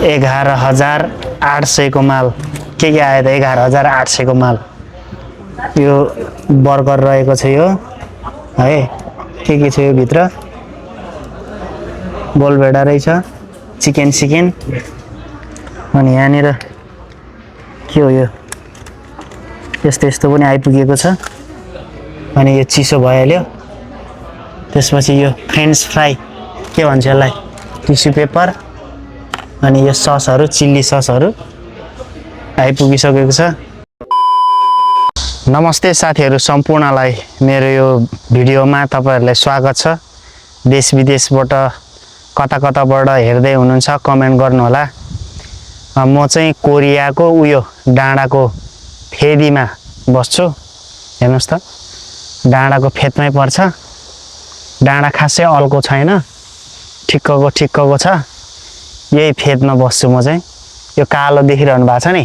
11,800 को माल के आयो त 11,800 को माल यो बर्गर रहेको छ यो है के छ यो भित्र बोलभेडा रहेछ चिकन अनि यहाँनिर के हो यो यस्तो पनि आइपुगेको छ अनि यो चिसो भइहाल्यो त्यसपछि यो फ्रेन्च फ्राई के भन्छ यसलाई टिस्यु पेपर अनि यो ससहरु चिल्ली ससहरु आइपुगिसकेको छ। नमस्ते साथीहरु सम्पूर्णलाई मेरो यो भिडियोमा तपाईहरुलाई स्वागत छ। देश विदेशबाट कताबाट हेर्दै हुनुहुन्छ कमेन्ट गर्नु होला। म चाहिँ कोरियाको उयो डाँडाको फेदीमा बस्छु। हेर्नुस् त डाँडाको फेदमै पर्छ। डाँडा खासै अल्को छैन ठिक्कको छ। यही फेदमा बस्छु म चाहिँ। यो कालो देखिरहनु भएको छ नि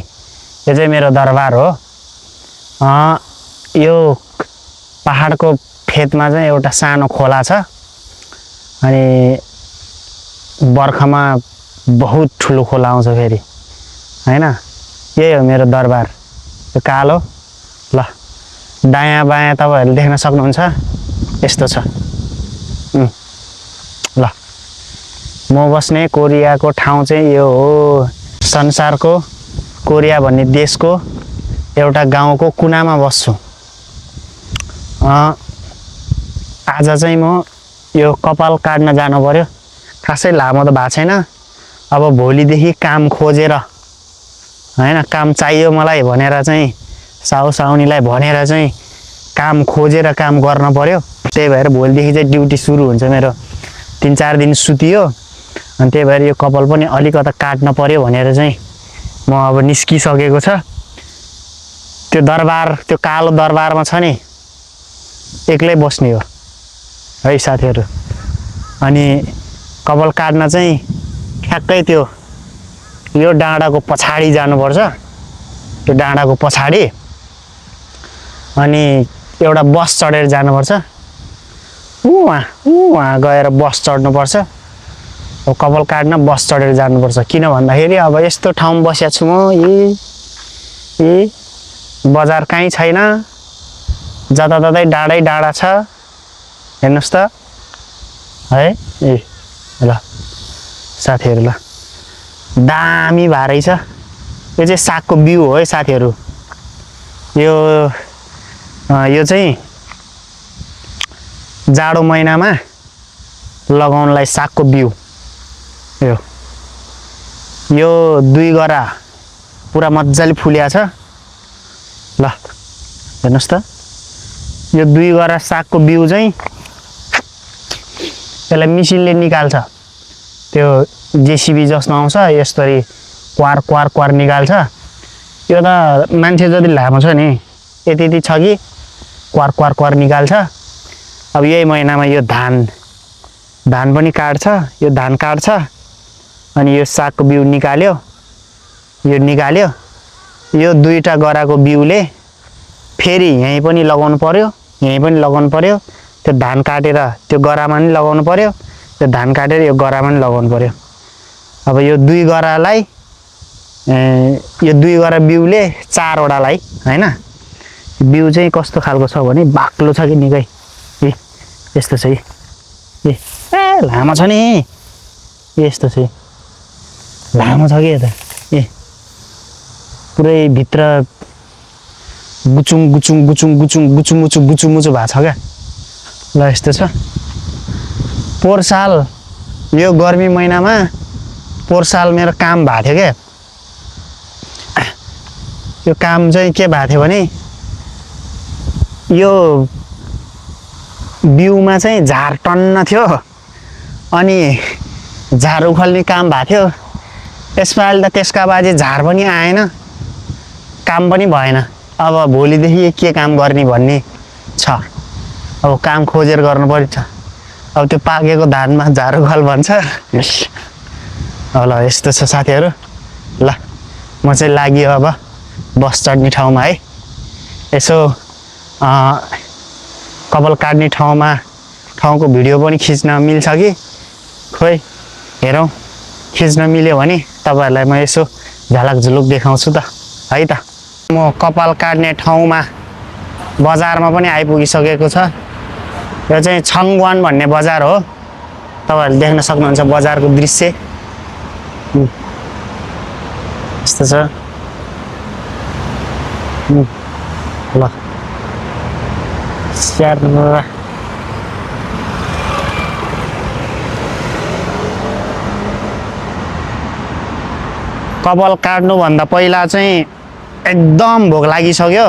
यो चाहिँ मेरो दरबार हो। यो पहाडको फेदमा चाहिँ एउटा सानो खोला छ अनि बर्खामा बहुत ठुलो खोला आउँछ फेरि हैन। यही हो मेरो दरबार यो कालो। ल दायाँ बायाँ तपाईहरुले देख्न सक्नुहुन्छ यस्तो छ। ल म बस्ने कोरियाको ठाउँ चाहिँ यो हो। संसारको कोरिया भन्ने देशको एउटा गाउँको कुनामा बस्छु। आज चाहिँ म यो कपाल काट्न जानु पर्यो। खासै लामो त भएको छैन। अब भोलिदेखि काम खोजेर हैन काम चाहियो मलाई भनेर चाहिँ साउनीलाई भनेर चाहिँ काम खोजेर काम गर्न पर्यो। त्यही भएर भोलिदेखि चाहिँ ड्युटी सुरु हुन्छ मेरो। 3-4 दिन सुतियो अनि त्यही भएर यो कपाल पनि अलिकता काट्न पर्यो भनेर चाहिँ म अब निस्किसकेको छ। त्यो दरबार त्यो कालो दरबारमा छ नि एक्लै बस्ने हो है साथीहरु। अनि कपाल काट्न चाहिँ ठ्याक्कै त्यो यो डाँडाको पछाडी जानुपर्छ। त्यो डाँडाको पछाडी अनि एउटा बस चढेर जानुपर्छ। उहाँ गएर बस चढ्नुपर्छ। अब कपाल काट्न बस चढेर जानुपर्छ। किन भन्दाखेरि अब यस्तो ठाउँमा बसेको छु म। यी बजार कहीँ छैन जताततै डाँडा छ। हेर्नुस् त है ए ल साथीहरु ल दामी भारै छ। यो चाहिँ सागको बिउ हो है साथीहरु। यो चाहिँ जाडो महिनामा लगाउनलाई सागको बिउ। यो 2 गरा पुरा मज्जाले फुल्या छ। ल हेर्नुस् त यो 2 गरा सागको बिउ चाहिँ त्यसलाई मिसिनले निकाल्छ। त्यो जेसीबी जस्तो आउँछ यसरी क्वार निकाल्छ। यो त मान्छे जति लामो छ नि यति छ कि क्वार निकाल्छ। अब यही महिनामा यो धान पनि काट्छ। यो धान काट्छ अनि यो सागको बिउ निकाल्यो। यो 2टा गराको बिउले फेरि यही पनि लगाउनु पर्यो। त्यो धान काटेर त्यो गरामा पनि लगाउनु पर्यो। त्यो धान काटेर यो गरामा पनि लगाउनु पर्यो। अब यो 2 गरालाई यो 2 गरा बिउले 4 वटालाई हैन। बिउ चाहिँ कस्तो खालको छ भने बाक्लो छ कि निकै यस्तो छ ए लामो छ नि यस्तो छ लामो छ कि यता पुरै भित्र गुचुङ भएको छ क्या। ल यस्तो छ। पोहोर साल यो गर्मी महिनामा पोहोर साल मेरो काम भएको थियो क्या। यो काम चाहिँ के भएको थियो भने यो बिउमा चाहिँ झार टन्न थियो अनि झार उखाल्ने काम भएको थियो। यसपालि त त्यसका बाजे झार पनि आएन काम पनि भएन। अब भोलिदेखि के काम गर्ने भन्ने छ। अब काम खोजेर गर्नु पर्छ। अब त्यो पाकेको धानमा झार उखाल भन्छ। अब ल यस्तो छ साथीहरु। ल म चाहिँ लाग्यो अब बस चढ्ने ठाउँमा है। यसो कपाल काट्ने ठाउँको भिडियो पनि खिच्न मिल्छ कि खोइ हेरौँ। खिच्न मिल्यो भने तपाईँहरूलाई म यसो झलक झुलुक देखाउँछु त है त। म कपाल काट्ने ठाउँमा बजारमा पनि आइपुगिसकेको छ। यो चाहिँ छङ्गवान भन्ने बजार हो। तपाईँहरूले देख्न सक्नुहुन्छ बजारको दृश्य यस्तो छ। ल स्यार कपाल काट्नुभन्दा पहिला चाहिँ एकदम भोक लागिसक्यो,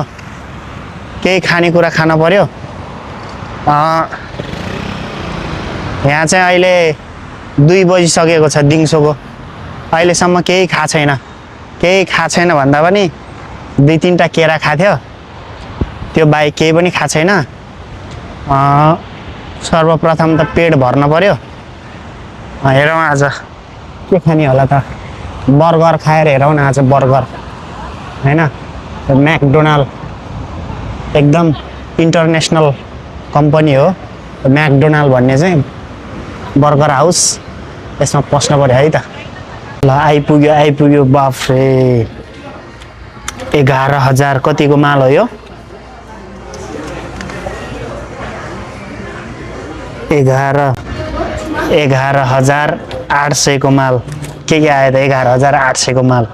केही खानेकुरा खान पर्यो। यहाँ चाहिँ अहिले 2 बजिसकेको छ दिउँसोको। अहिलेसम्म केही खाएको छैन। केही खाएको छैन भन्दा पनि 2-3टा केरा खाथ्यो, त्यो बाहेक केही पनि खाएको छैन। सर्वप्रथम त पेट भर्न पर्यो। हेरौँ आज के खाने होला त। बर्गर खाएर हेरौँ न आज, बर्गर होइन। म्याकडोनाल्ड एकदम इन्टरनेसनल कम्पनी हो म्याकडोनाल्ड भन्ने चाहिँ, बर्गर हाउस। यसमा पस्नु पर्यो है त। ल आइपुग्यो बाफ्रे 11,000 कतिको माल हो यो? 11,800 को माल। के आयो त 11,800 को माल?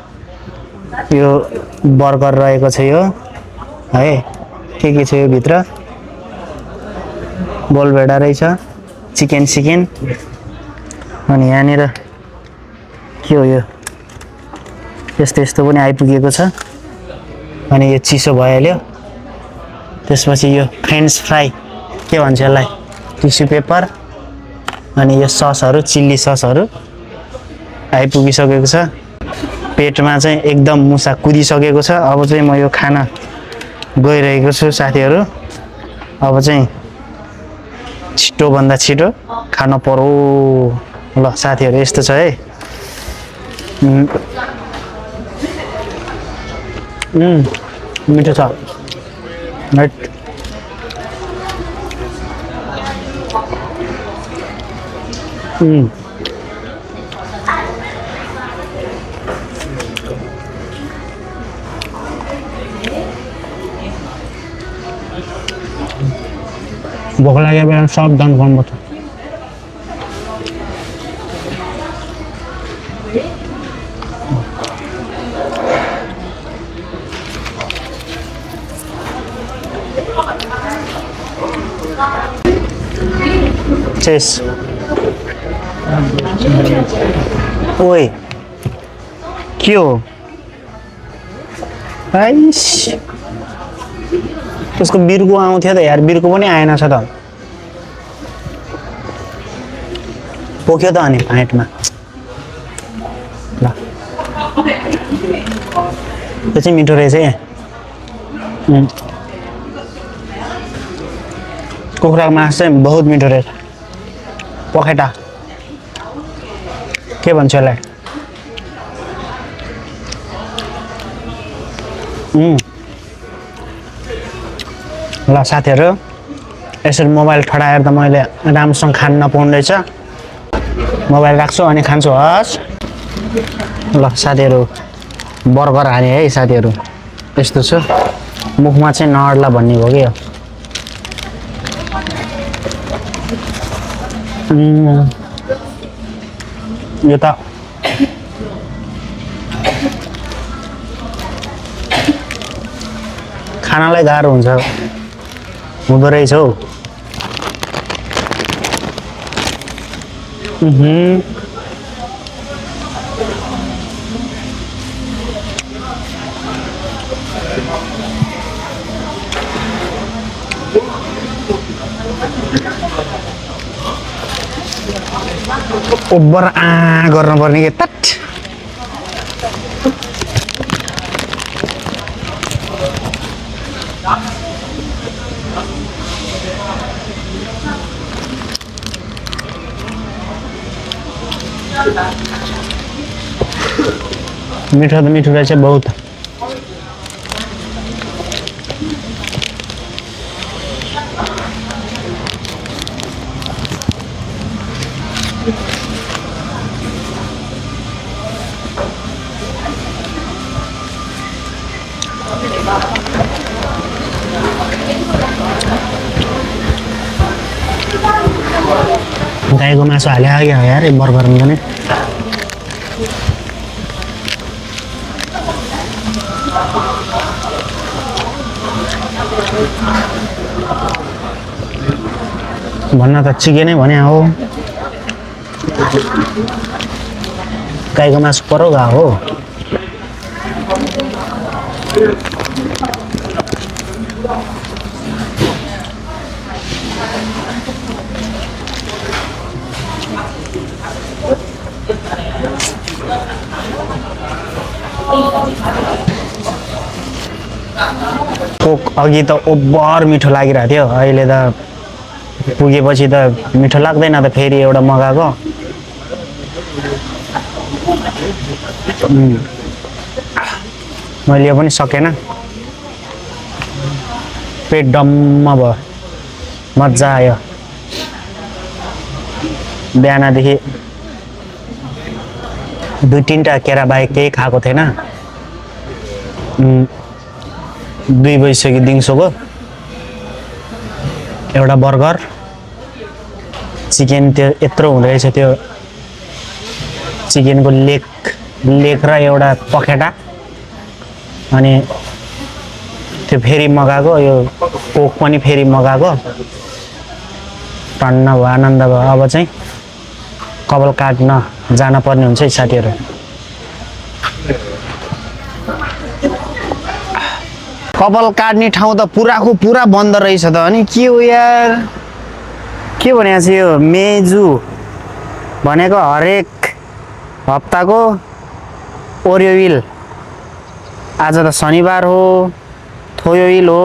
यो बर्गर रहेको छ यो है। के छ यो भित्र? बोलभेडा रहेछ, चिकन अनि यहाँनिर के हो यो? यस्तो पनि आइपुगेको छ। अनि यो चिसो भइहाल्यो। त्यसपछि यो फ्रेन्च फ्राई, के भन्छ यसलाई, टिस्यु पेपर, अनि यो ससहरू, चिल्ली ससहरू आइपुगिसकेको छ। पेटमा चाहिँ एकदम मुसा कुदिसकेको छ। अब चाहिँ म यो खाना गइरहेको छु साथीहरू। अब चाहिँ छिटोभन्दा छिटो खान पर्यो। ल साथीहरू यस्तो छ है। मिठो छ। भोक लाग्यो बेला सावधान गर्नुपर्छ। चेस ओए के हो? उसको बिर्को आउँथ्यो त यार, बिर्को पनि आएन छ त। पोख्यो त अनि फाइटमा। ल त्यो चाहिँ मिठो रहेछ है। कुखुराको मासु चाहिँ बहुत मिठो रहेछ। पखेटा के भन्छ यसलाई? ल साथीहरू यसरी मोबाइल ठडाएर त मैले राम्रोसँग खान नपाउनु रहेछ। मोबाइल राख्छु अनि खान्छु। हस् ल साथीहरू, बर्गर हाने है साथीहरू। यस्तो छ, मुखमा चाहिँ नअड्ला भन्ने हो कि यो त खानालाई गाह्रो हुन्छ हुँदो रहेछ हौ। ओभर गर्नुपर्ने के तट। मिठो त मिठो रहेछ बहुत। गाईको मासु हाल्यो क्या यार बर्गरमा पनि भन्न त चिकनै भने हो गाईको मासु परो गएको हो कोक अघि त ओभर मिठो लागिरहेको थियो अहिले त पुगेपछि त मिठो लाग्दैन त फेरि एउटा मगाएको मैले यो पनि सकेन पेट डम्म भयो मजा आयो बिहानदेखि 2-3टा केरा बाहेक केही खाएको थिएन 2 बजिसक्यो दिउँसोको एउटा बर्गर चिकन त्यो यत्रो हुँदो रहेछ त्यो चिकनको लेग र एउटा पखेटा अनि त्यो फेरि मगाएको यो कोक पनि फेरि मगाएको टन्न भयो आनन्द भयो अब चाहिँ कपाल काट्न जान पर्ने हुन्छ है साथीहरू कपाल काट्ने ठाउँ त पुराको पुरा बन्द रहेछ त अनि के हो यार के भनेको छ यो मेजु भनेको हरेक हप्ताको ओरियो विल आज त शनिबार हो थोयो विल हो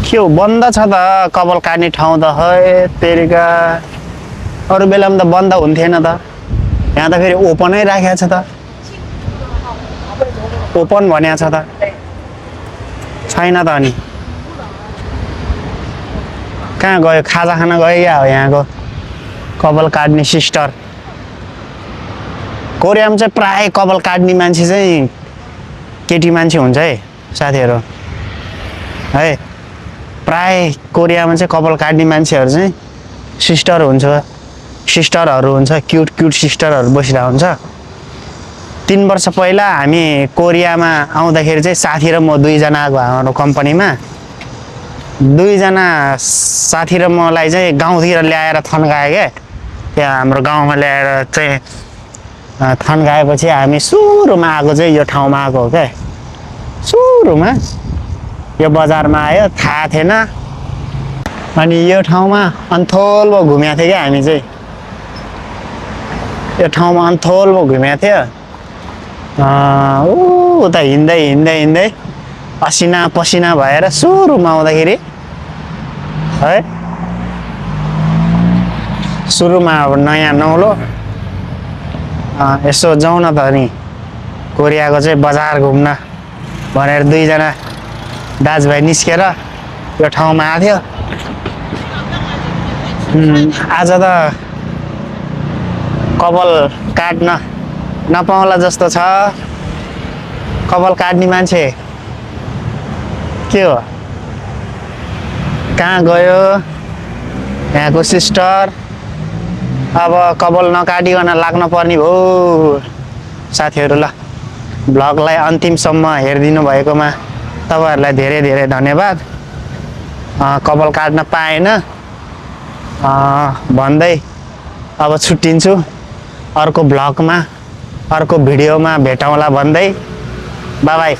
के हो बन्द छ त कपाल काट्ने ठाउँ त है तेरिका अरू बेलामा त बन्द हुन्थेन त यहाँ त फेरि ओपनै राखेको छ त ओपन भनेको छ त छैन त अनि कहाँ गयो खाजा खान गयो या हो यहाँको कपाल काट्ने सिस्टर कोरियामा चाहिँ प्राय कपाल काट्ने मान्छे चाहिँ केटी मान्छे हुन्छ है साथीहरू है प्राय कोरियामा चाहिँ कपाल काट्ने मान्छेहरू चाहिँ सिस्टरहरू हुन्छ क्युट सिस्टरहरू बसिरहेको हुन्छ 3 वर्ष पहिला हामी कोरियामा आउँदाखेरि चाहिँ साथी र म 2 जना आएको हाम्रो कम्पनीमा 2 जना साथी र मलाई चाहिँ गाउँतिर ल्याएर थन्कायो क्या त्यहाँ हाम्रो गाउँमा ल्याएर चाहिँ थन्काएपछि हामी सुरुमा आएको चाहिँ यो ठाउँमा आएको हो क्या सुरुमा यो बजारमा आयो थाहा थिएन अनि यो ठाउँमा अन्थोलमा घुमेको थियो क्या हामी चाहिँ यो ठाउँमा अन्थोलमा घुमेको थियो उता हिँड्दै असिना पसिना भएर सुरुमा आउँदाखेरि है सुरुमा अब नयाँ नौलो यसो जाउँ न त नि कोरियाको चाहिँ बजार घुम्न भनेर 2 जना दाजुभाइ निस्केर यो ठाउँमा आएको थियो आज त कपाल काट्न नपाउला जस्तो छ कपाल काट्ने मान्छे के हो कहाँ गयो यहाँको सिस्टर अब कपाल नकाटिकन लाग्न पर्ने भयो साथीहरू ल भ्लगलाई अन्तिमसम्म हेरिदिनु भएकोमा तपाईहरुलाई धेरै धेरै धन्यवाद कपाल काट्न पाएन भन्दै अब छुट्टिन्छु अर्को भ्लगमा अर्को भिडियोमा भेटौँला भन्दै बाइ बाइ